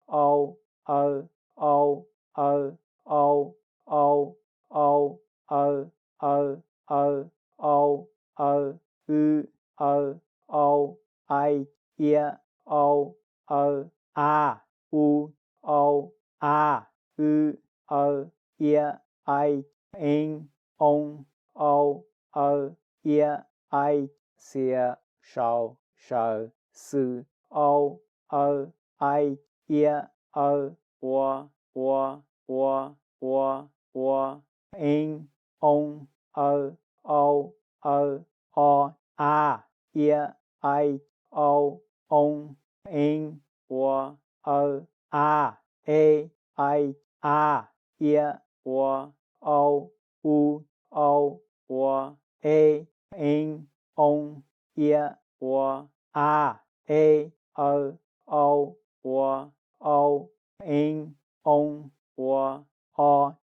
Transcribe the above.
au, aw, au, aw, au, au, au, aw, aw, aw, aw, aw, w, aw, au, ai, iab, au, aw, a, u, au, a, w, aw, iab, ai, eeb, oo, au, aw, iab, ai, xia, sau, saw, xw, au, aw, ai, iab, aw, ua, ua, ua, ua, ua, eeb, oo, aw, au, aw, o, a, iab, ai, au, oo, eeb, ua, aw, a, e, ai, a, iab, ua, au, u, au, ua, e, eeb, oo, iab, ua, a, e, aw, au, ua, au, eeb, oo, ua, o,